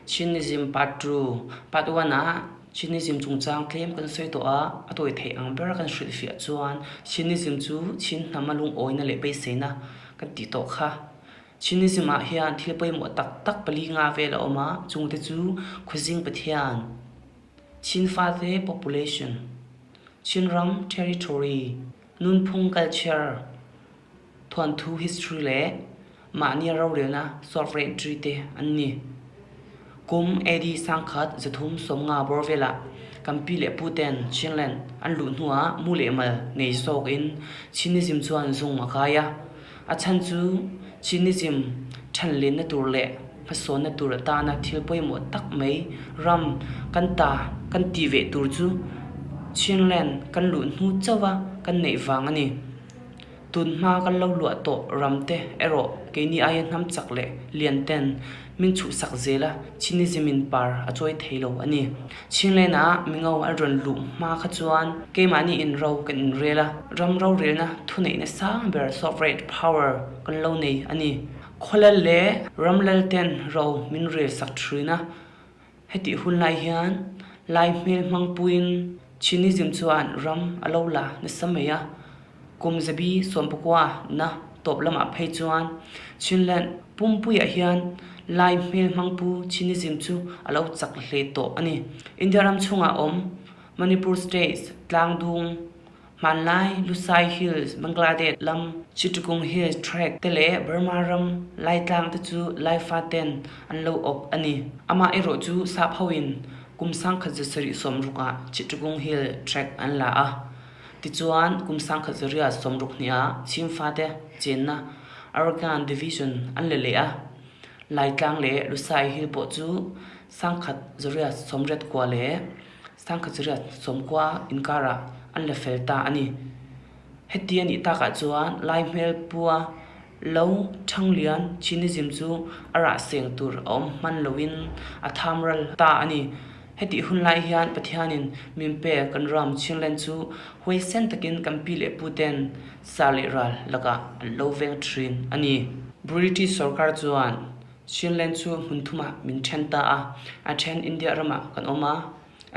Chinism Part 2 Part 1 ah Chinism cungcang tlem kan soi tuah ah a tawi thei ang ber kan hrilhfiah chuan Chinism cu Chin hnam a lungawi na le beisei na kan ti tawh kha. Chinism ah hian thil pawimawh taktak pali nga vel a um ah cungte cu Khuazing Pathian, Chin fate population, Chinram territory, nunphung culture, Thuanthu history le mahni rorelnak sovereignty te an ni. Kum AD sangkhat 350 bor vel ah kan pi le pu ten Chinland an luh hnu ah mu le mal nei zawk in Chinism chuan zung a kai a. A chan cu Chinism ṭhanlen na tur le hmasawn na tur atana thil pawimawh tak mai ram kan ta kan ti ve tur cu Chinland kan luh hnu chauh ah kan neih vang a ni. Tunhma kan lo luah tawh ram te erawh keini aia hnam chak leh lian ten min chhuhsak zel a, Chinism in par a chawi thei lo a ni. Chinland ah mingo an rawn luh hma kha chuan keimahni in ro kan inrel a, ram rorelna thuneihna sang ber sovereign power kan lo nei a ni. Khawlal leh ramlal ten ro min rel sak thin a, Hetih hun lai hian Lai hmel hmangpuiin Chinism chuan ram a lo la nasa mai a, kum zabi 19 na tawp lamah phei chuan Chinland pumpuiah hian Lai hmel hmangpu Chinism chu a lo chak hle tawh a ni. India ram chhungah awm Manipur State tlangdung Hmanlai Lusai Hills, Bangladesh lam Chittagong Hills Tract te le Burma ram Laitlang te cu Laifa ten an lo awp a ni. Amah erawh cu sapho in kum 1960 ah Chittagong Hill Tract an la a. Tichuan kum 1962 ah Chin fate cennak Arakan Division an la leh a. Laitlang le Lusai Hill pawl cu 1989 le 1990 inkar ah an la fel ta a ni. Heti a nih tak ahcun Lai hmel pua lo ṭhanglian Chinism cu a rah seng tur a um hman loin a thamral ta a ni. Hiti hun lai hian Pathian in min pek kan ram Chinland cu huaisen takin kan pi le pu ten sa le ral lakah an lo veng ṭhin a ni. British sorkar chuan Chinland cu hmun thum ah min ṭhen ta a. A ṭhen India ram ah kan um a,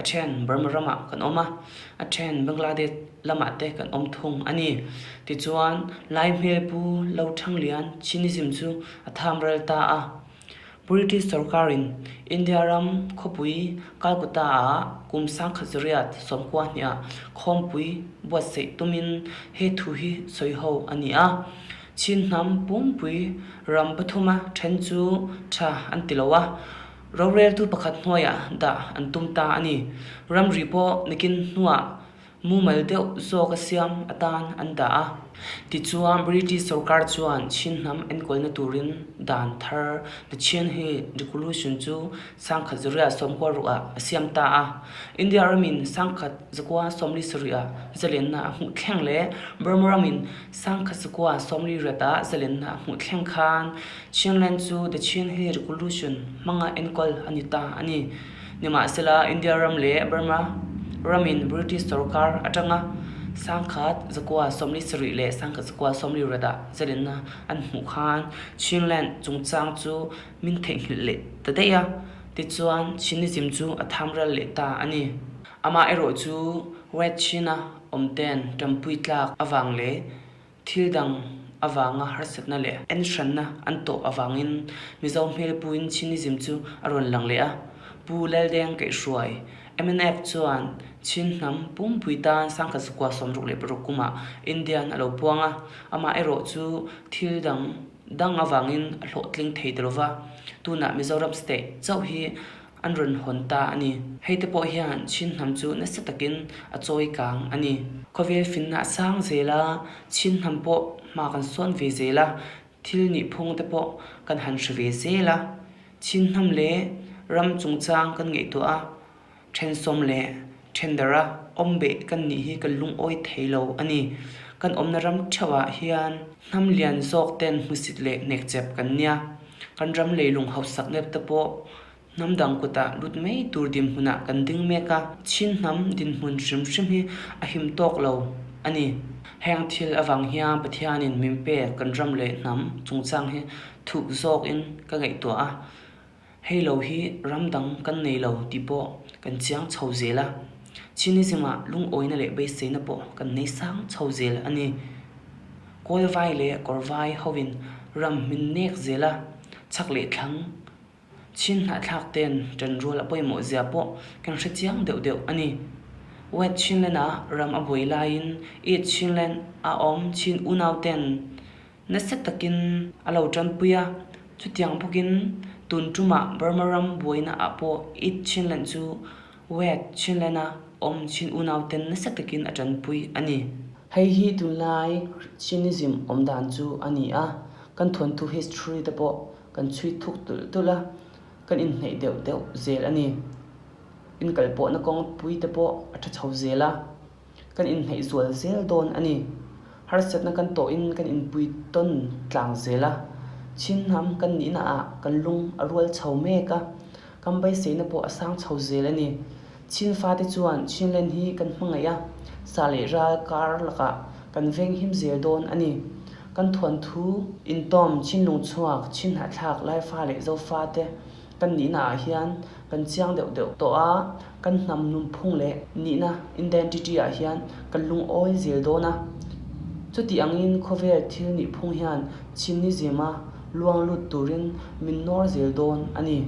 a ṭhen Burma ram ah kan um a, a ṭhen Bangladesh lam ah teh kan um thung a ni. Tichuan Lai hmel pu Lo Thang Lian Chinism cu a thamral ta a. British sorkar in India ram khuapui Calcutta ah kum 1992 ah khawmpui buatsaih tum in he thu hi sawiho a ni a. Chin hnam pumpui ram pathum a ṭhen cu ṭha an ti lo a, roreltu pakhat hnuai ah dah an tum ta a ni. Ramri pawh nakin hnuah mumal deuh zawk a siam atan an dah a. Tichuan British sorkar chuan Chin hnam enkawlna turin dan thar The Chin Hill Resolution cu 1996 ah a siam ta a. India ram in 1947 ah zalennak a hmuh thleng le Burma ram in 1948 ah zalennak a hmuh thleng khan Chinland cu The Chin Hill Resolution hmang ah enkawl an i ta a ni. Nimahsela India ram le Burma ram in British sorkar atanga 1947 le 1948 ah zalennak an hmuh khan Chinland cungcang cu min theihnghilh leh ta daih a. Tichuan Chinism cu a thamral leh ta a ni. Amah erawh cu Red Chin ah awmten ṭampui tlak avang le thil dang avanga harsatnak le enhrannak an tawh avangin Mizo hmelpu in Chinism cu a rawn lang leh a. Pu Laldeng kaihhruai MNF chuan Chin hnam pumpui tan 1966 kum ah Indian a lo puang a, amah erawh cu thil dang dang avangin a hlawhtling thei ti lova tunah Mizoram state chauh hi an rawn hawn ta a ni. Hei te pawh hian Chin hnam cu nasa takin a cawikang a ni. Khawvel finnak sang zel a, Chin hnam pawh hma kan sawn ve zel a, thil nihphung te pawh kan han hre ve zel a. Chin hnam le ram chungchang kan ngaihtuah a, ṭhensawm le ṭhendarh a um beh kan nih hi kan lungawi thei lo a ni. Kan umnak ram ṭheo ah hian hnam lian zawk ten hmusit le hnekcep kan nia. Kan ram leilung hausak nep te pawh hnamdang kut ah lut mai tur dinhmun ah kan ding mek a. Chin hnam dinhmun hrimhrim hi a him tawk lo a ni. Heng thil avang hian Pathian in min pek kan ram le hnam chungchang hi thuk zawk in ka ngaihtuah a. Hei lo hi ramdang kan nei lo ti pawh kan chiang chho zel a. Chinism ah lungawina leh beiseina pawh kan nei sang chho zel a ni. Kawlvai leh Kawrvai hoin ram min nek zel a, chhak leh thlang Chin hnahthlak ten ṭanrual a pawimawh zia pawh kan hre chiang deuh deuh a ni. West Chinland ah ram a buai laiin East Chinland a awm Chin unau ten nasa takin a lo ṭanpui a, chutiang bawkin tun ṭumah Burma ram buaina ah pawh East Chinland chu West Chinland a awm Chin unau ten nasa takin a ṭanpui a ni. Hei hi tunlai Chinism awm dan chu a ni a, kan thawnthu history te pawh kan chhui thuk tulh tulh a, kan inhneih deuh deuh zel a ni. Inkalpawhna kawngpui te pawh a tha chho zel a, kan inhneih zual zel dawn a ni. Harsatna kan tawhin kan inpui tawn tlang zel a, Chinhnam kan nihna ah kan lung a rual chho mek a, kan beiseina pawh a sang chho zel a ni. Chin fate chuan Chinland hi kan hmangaih a, sa leh ral kar lakah kan veng him zel dawn a ni. Kan thuanthu intawm Chinlung chhuak, Chin hnahthlak, Laifa leh Zofa te kan nihna ah hian kan chiang deuh deuh tawh a, kan hnam nunphung leh nihna, indentity, ah hian kan lungawi zel dawn a. Chuti angin khawvel thil nihphung hian Chinism-a luang lut turin min nawr zel dawn a ni.